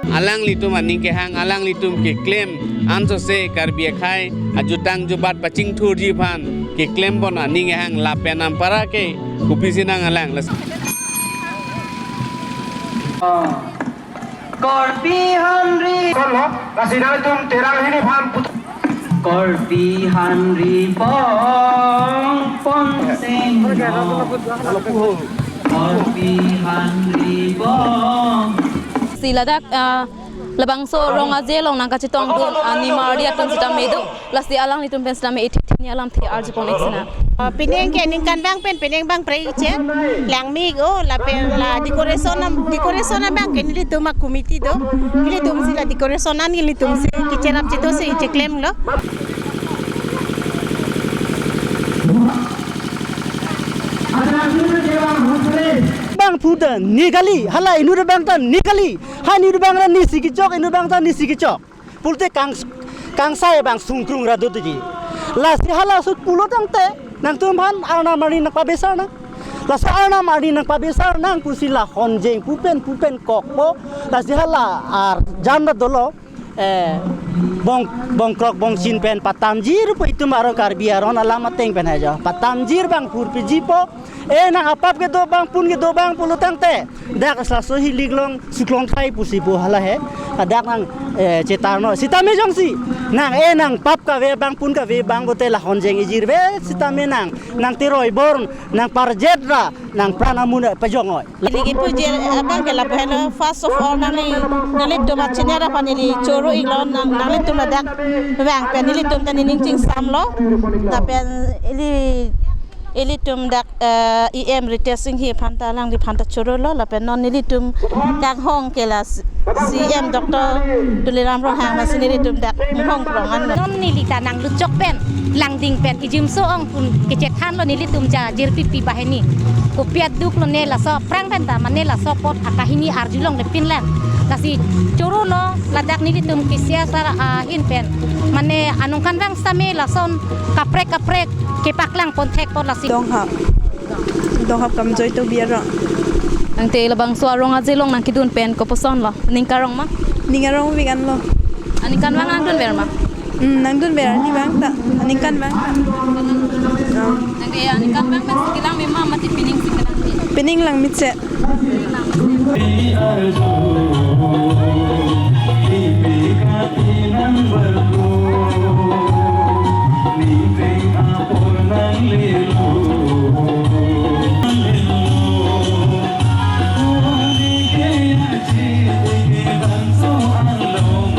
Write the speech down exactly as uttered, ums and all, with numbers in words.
Alanglitum aning kehang, alanglitum keklem ansose Karbi akhei ajutang jubat pachingthurji aphan keklem pon aning kehang lapen ampara ke kopisi nanglang. Las- Karbi Hanri. Kolo, lasi nangtum Terang hini aphan put- Karbi Hanri bong pon seng no. Karbi Hanri bong. Si ladak, ah, labangso Rong Aje along nangkachetongdun, ah, nimarli atum sitame do. Lasi alanglitum pen sitame ithit thini alamthe arjupon ik sina. Ah, pining ke ningkan bang pen, pining bang prei che. Langmik o, lapen la decoration am, decoration abang ke nelitum a committee do. Nelitum si la decoration an nelitum si kecherap cheto si cheklemlo. Bang puta ni kali, hala inut abang ta ni kali, ha inut abang ta nisi kechok, inut abang ta nisi kechok. Pulote kang, kangsai abang sungkrung ra do tiji. Lasi hala ahut pulo tangte nangtum aphan Arnam arni nangpabesar nang. Laso Arnam arni nangpabesar nang pusi la honjeng pupen pupen kokpo. Lasi hala arjan ra dolo. Eh, bong, bongkrok bongchin pen patamjir pu itum aro Karbi aron alam ateng pen hajo. Patamjir bang purpijipo. Eh, nang apap kedo bang pun kedo bang pulo tangte. Dak laso hilik along suklong thai pusi pu hala he. Dak nang, eh, chetar no. Sitame jongsi nang, eh, nang pap kave bang pun kave bang bote la honjeng ijirve sitame nang, nang teroi bor nang parjet ra nang pran amun pajong oi. Ili kipu je abang ke lapu helo, first of all nangli, nanglitum a senior aphan ili choro iklo, nang, nanglitum ladak vang pen ilitum ta nening chingsamlo. Lapen ili, ilitum dak, eh, E M Ritesh Enghi aphan ta alangliphan ta chorolo, lapen non ilitum kanghong ke la C M Doctor Tuliram Ronghang masi nelitum dak hong krong an. Non neli ta nangluchok pen, langding pen, ijimso ong pun kechethanlo nelitum ja jirpi pi banghini. Kopi aduk lone laso aphrang pen ta, mane laso apot akahini arjulongle pinlang. Lasi chorolo ladak nelitum K C S R ahin pen. Mane aningkan bang sitame lason kaprek kaprek kepaklang pon thek pon lasi. Donghap. Donghap Kamjoito Biaro. Tangte labangso a-Rong Aje along nangkedun pen koposon lo? Ning karong ma? Ning arong vik anlo. Aningkan bang nangdunver ma? Hmm, nangdunver arni bang ta. Aningkan bang ta. Oh. Tangte aningkan bang ta si kelang mema mati pining si kelang me? Pining langmit se.